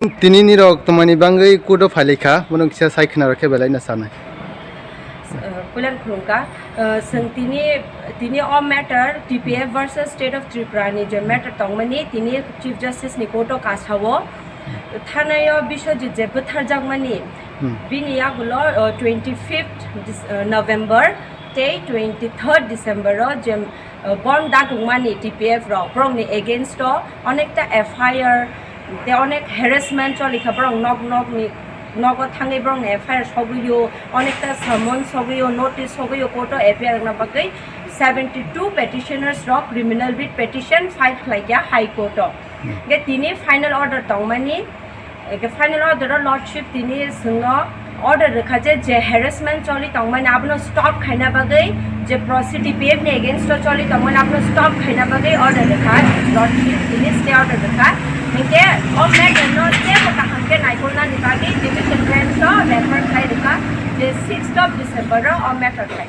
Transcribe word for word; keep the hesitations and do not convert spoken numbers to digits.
Tini nirok tongmani bangwi court o phailaikha, bono kisa sai khwnarok khe belai no sanai. Puilan khulumkha, uh, chwng tini, tini o matter, T P F versus State of Tripura ni je matter tongmani, tini Chief Justice ni court o kasao, thanai o Biswajit je bwtharjakmani, Hmm. bini yagulo, uh, twenty-fifth Dec-, uh, November tei twenty-third December o je, uh, bon dagungmani T P F rok, borokni against o onekta F I R, tei onek harassment cholikha, borok nok nokni nogo thangwi borokni F I R sogwio, onekta summons sogwio, notice sogwio, court o appear wngna bagwi seventy-two petitioners rok criminal writ petition file khlaikha High Court o. Hwnkhe tini final order tongmani, hwnkhe final order o Lordship tini chwngno order rwkha je, je harassment choli tongmani abono stop khaina bagwi, je process T P F ni against o choli tongmani abono stop khaina bagwi order rwkha, Lordship tini stay order rwkha. Hwnkhe o matter no teibo kaham khe naikolnani bagwi division bench o refer khai rwkha, je sixth of December o o matter khai.